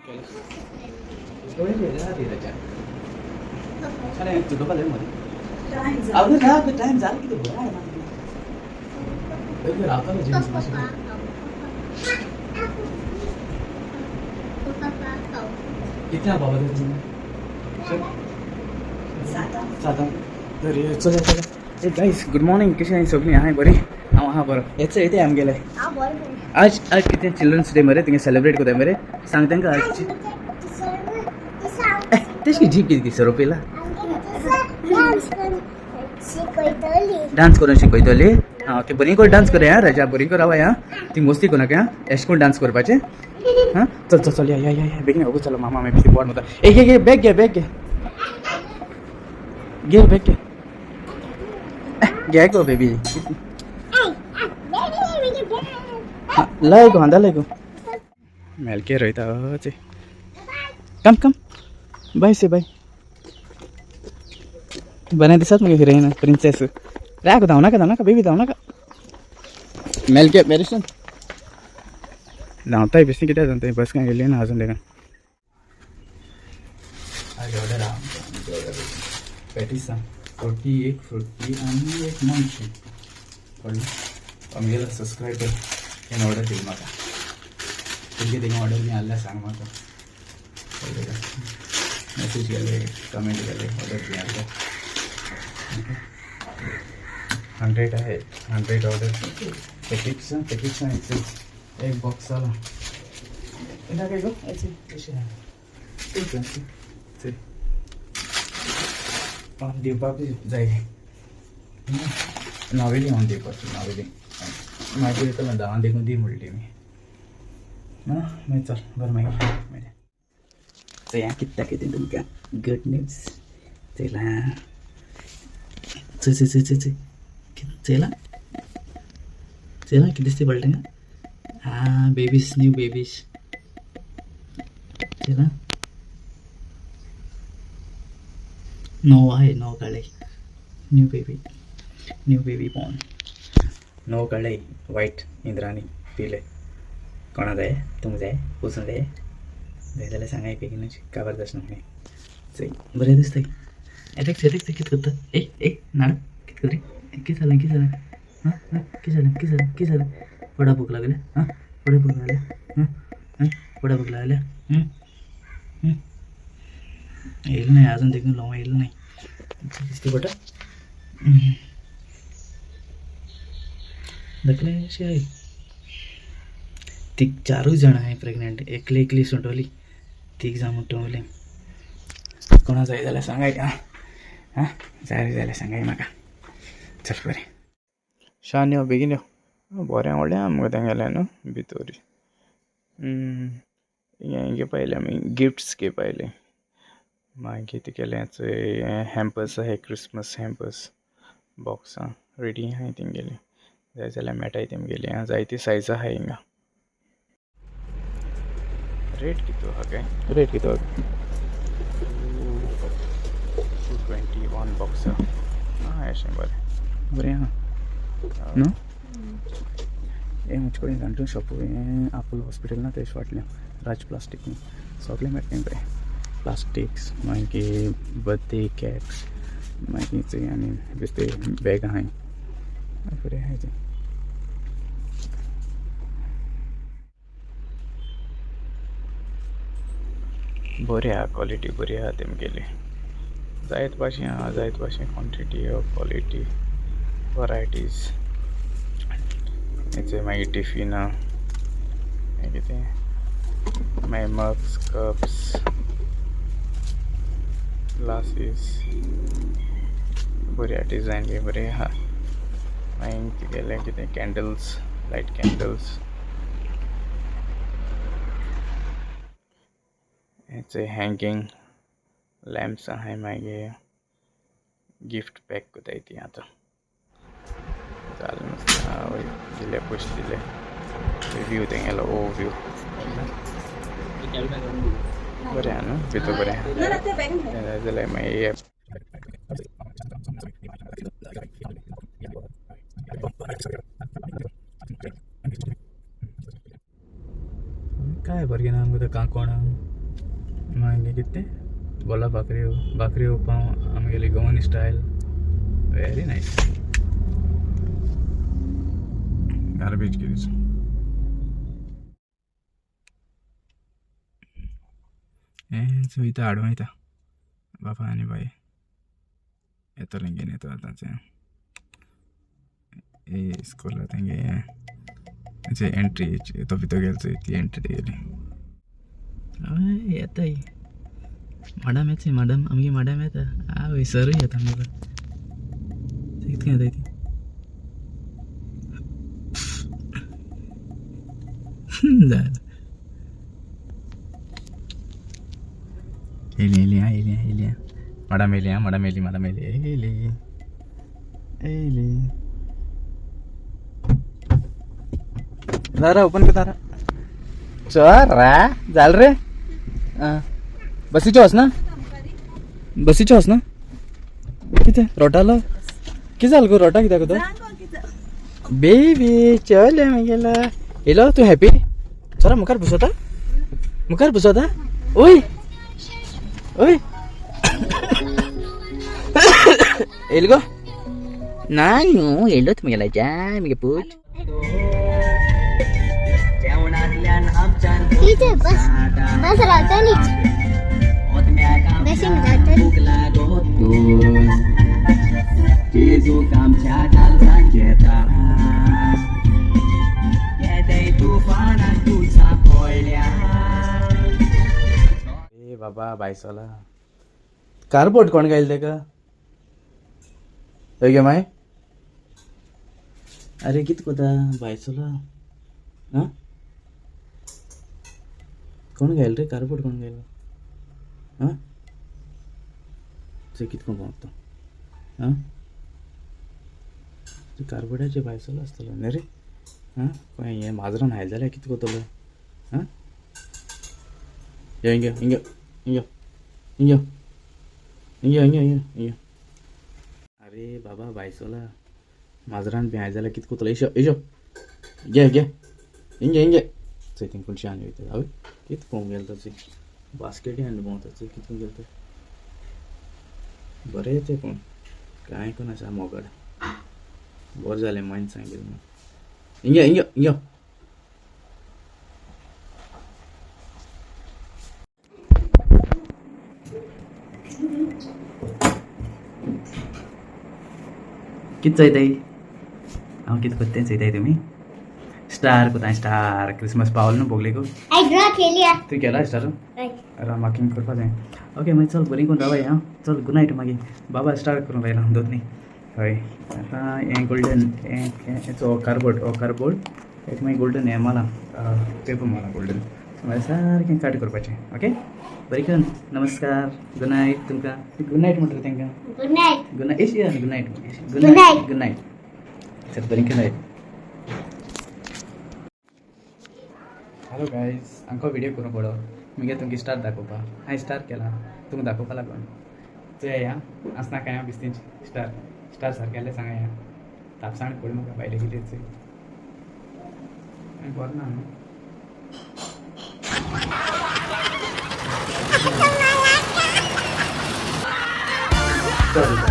Time जालें कितें बरें रावतालो कितल्या बाबा तुजें सातांक तर चल चल. ए गायस, गुड मॉर्निंग. कशें आहाय सगळीं? आहाय बरी? हांव आहा बरो. येच येते आमगेले. आज आज कितें चिल्ड्रन्स डे मरे, थिंगा सेलिब्रेट करताय मरे. सांग तांकां आज. तेश जीप कितें सोरोप येयला. डान्स करून शिकयतली. आं ओके, बरी करून डान्स करया. आं राजा, बरी कर आवय. आं, ती मस्ती करूं नाका. आं, एशें करून डान्स करपाचें. हां, चल चल चल, या या या या, बेगीन. ओगो चलो, मामा मागीर बोर्ड म्हणता. ए घे घे, बॅग घे, बॅग घे, घे बॅग घे, घे गो बेबी. लय गो हांदा लय गो मेलके रोयता. कम कम, बाय से बाय. बरें दिसत मगे हिरोईन प्रिन्सेस. राग, धांव नाका, धांव नाका बेबी, धांव नाका. मेलके मेरिशन धांवताय बेश्टी. कित्याक धांवताय? बस काय गेली ना अजून. देखा, ऑर्डर आहा पॅटीसा, फ्रुटी, एक फ्रुटी आनी एक मंच. कळ्ळें? आमगेलो सबस्क्रायबर तेणें ऑर्डर दिली म्हाका. तुमगे थिंगा ऑर्डर बी आहल्यार सांग म्हाका. कळ्ळें का? मेसेज केले, कमेंट केले, ऑर्डर बी आहल्यार. 100 आहे, 100 ऑर्डर. पॅकेट्स पॅकेट्स एक बॉक्स जाला. काय गो अशें दिवपाक जाय. नावेली हांव दिवपाची, नावेली. मागीर येतलो 10 देखून दी म्हणली तुमी. आं, मागीर चल, बरें, मागीर मेळया. चोया कितें दाखयता तुमकां. गुड न्यूज चोयला. चोय चोय चोय चोय चोय, चोयला चोयला, कितें दिसता पडलें. आं, बेबीज, न्यू बेबीज. चोयला, 9 आहे, 9 काळे. New baby, new baby born. 9 काळे, वायट इंद्राणी पिले. कोणा जाय? तुमकां जाय? वचूं जाय? जाय जाल्यार सांगाय बेगीनच, काबार जावचें न्हू. चोय, बरें दिसता. एटेक एटेक, कितें करता? ए ए नाड, कितें कर रे? कितें जालें? कितें जालें? आं आं, कितें जालें? कितें जालें? कितें जालें? वडा भूक लागल्या? आं, वडा भूक लागल्या? आं आं, वडा भूक लागल्या? येयलें नाही अजून देखून लोंग येयलें नाही. दिसती पडटा धाकलें अशें आहे. ती चारूय जाणां आहाय प्रेग्नंट. एकली एकली सोंटवली, तीग जाण म्हणटवली. कोणा जाय जाल्यार सांगाय. आं आं, जाय जाल्यार सांगाय म्हाका. चल बरें. शान यो, बेगीन यो. बरें व्हडलें आहा मुगो तेंगेलें न्हू भितोरी. हें घेवपा येयले आमी, गिफ्ट्स घेवपा येयले. मागीर तुगेलें चोय हॅम्पर्स आहाय, क्रिसमस हॅम्पर्स, बॉक्सां रेडी आहाय तेंगेली. जाय जाल्यार मेळटाय तेमगेली. आं, जायती सायज आहाय हिंगा. रेट कितू आहा काय? रेट कितू? 220 वन बॉक्स. आं, अशें बरें बरें आहा न्हू. हें म्हजे कडेन जाणटू शॉप हें आपोलो हॉस्पिटल ना तेश फाटल्यान राज प्लास्टीक न्हू. सगळें मेळटा पळय, प्लास्टिक्स, मागीर बर्थडे कॅप्स, मागीर चोय आनी बेश्टे बॅग आहाय. बरें आहाय तें. बरी आहा, क्वॉलिटी बरी आहा तेमगेली. जायत भाशेन आहा, जायत भाशेन क्वॉन्टिटी, क्वॉलिटी, वरायटीज. हेचे मागीर टिफिनां, मागीर कितें, मागीर मग्स, कप्स, ग्लासीस. बरी आहा, डिजायन बी बरी आहा. मागीर तुगेलें कितें कॅन्डल्स, लायट कॅन्डल्स. हेचे हँगिंग लॅम्प्स आहाय. मागीर गिफ्ट पॅक कोताय ती. आतां जालें मस्त. वय दिले, पयशे दिले. व्यू तेंगेलो, ओ व्यू बरें आहा न्हू भितर? बरें आहा. जाल्यार मागीर काय भुरगें ना मुगो काणकोणा. मागीर कितें तें बोला भाकऱ्यो, भाकऱ्यो पाव आमगेली Goan style, very nice. Garbage गिरीज. हें वयता हाडूं वयता बाबा आनी बाय येतलें घेवन येता आतांचें. ए इस्कोला तेंगे हें एंट्री, तो भितर गेलो चोय ती एंट्री तेगेली. हय येताय मॅडम, येता मॅडम, आमगे मॅडम येता. आवय सरूय येता आमगेलो. कितकें येताय ती जालें. येयली येयली आं, येयली येयली मॅडम, येयली आं मॅडम, येयली मॅडम, येयली येयली येयली. दारा ओपन कर दारा. चल रा जाल रे. आं बसीचो वच ना, बसीचो वच ना. कितें रोटालो? कितें जालें गो रोटा कित्याक तो? बेबी चल मागेला येयलो. तूं हॅपी? चला मुखार बसोता, मुखार बसोता. ओय ओय येयलो गो ना न्हू, येयलो तुमगेला जाय मगे पूत. टीचर बस बस रावतलीच, बसीन रावतली. जेजूक आमच्या दालसान घेता येदय तुफानाक तूं सांपडल्या. ए बाबा बायसोला कारबोट कोण घायल तेका? हय गे माय. अरे कित कोता बायसोला? आं कोण घायल रे कारबोट? कोण घायल? आं चोय कित कोण भोंवता. आं कारबोटाचे बायसोलो आसतलो न्ही रे. आं पळय हें माजरान हायल जाल्यार कित कोतलो? आं यो हिंग हिंग हिंग हिंग हिंग हिंग हिंग हिंग. अरे बाबा बायसोला माजरान बी हाय जाल्यार कित कोतलो? येशो येशो घे घे हिंगे हिंगे. चोय थिंग खुंयची आनी वयता. आवय कित पळोवंक गेलो तो? चोय बास्केटी आनी भोंवता. चोय कित गेलो तो. बरें तें पूण कांय कोन आसा मोगड. बरें जालें मायन सांगलें. हिंगे हिंगे हिंगे. कित चोयताय? हांव कित कोत्ता तें चोयताय तुमी? स्टार कोताय स्टार. क्रिसमस पावल न्हू बोगलेको. I draw केली. तूं केला स्टार? हय. अरे मार्किंग करपा जाय. ओके मागीर चल बरी करून रावाय. आं चल गुड नायट. मागीर बाबा स्टार करूंक लायला दोतनी. हय आतां हें गोल्डन हें हेचो कार्डबोर्ड, हो कार्डबोर्ड एक मागीर गोल्डन हें मारलां, पेपर मारला गोल्डन. मागीर सारकें काट करपाचें. ओके बरी करून नमस्कार, गुड नायट तुमकां. गुड नायट म्हणटा तांकां. Good night. Good night Asia, good night. Good Good night. night. Good night. चल बरी करून. हॅलो गायज, आमकां व्हिडिओ करूंक पडो मुगे तुमकां स्टार दाखोवपा. हांवें स्टार केला तुमकां दाखोवपा लागून. चोया आं आसना काय हांव बिस्तींच स्टार स्टार सारकेले सांगा. ह्या तापसाण पळय म्हाका भायले कितें चोय. बरें ना न्हू? चल.